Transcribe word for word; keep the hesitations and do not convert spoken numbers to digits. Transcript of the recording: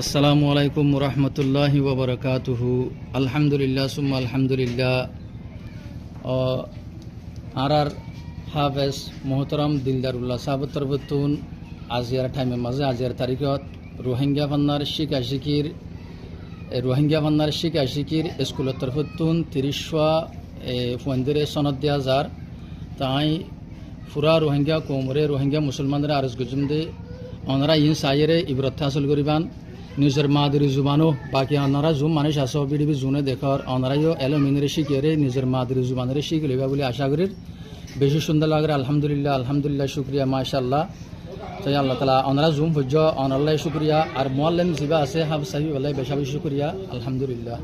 Assalamu alaikum warahmatullahi wabarakatuhu. Alhamdulillah, summa alhamdulillah. Ó, añárar háfez muhtaram Dildarullah sábor torfóttun aziyar thaimor mazé, aziyar tarikót Ruáingga fannár cíkacíkir, e, Ruáingga fannár cíkacíkir eskulor torfóttun tiríc cúa, e, fuaindóre sonod diya zar. Te aññí fura Ruáingga koumoré, Ruáingga musolmanóre aros goijjóm de, onorá iín saiyére ibrot hásil goríban. Nizor madori zubanó, baki onorá zuún manúic asó, bídhibi zuúne dekór, onorá yó elóm iínoré cíkiyóre nizor madori zubanoré cíki loibá buli acá gorír. Bicí cúndor lager, alhamdulillah, alhamdulillah, cúkuriya, macállah. Te Allah taala onorá zuún foijjó, onorálla cúkuriya, ar muallem zibá asé, háfez sáhib, Allah becá becí cúkuriya, alhamdulillah.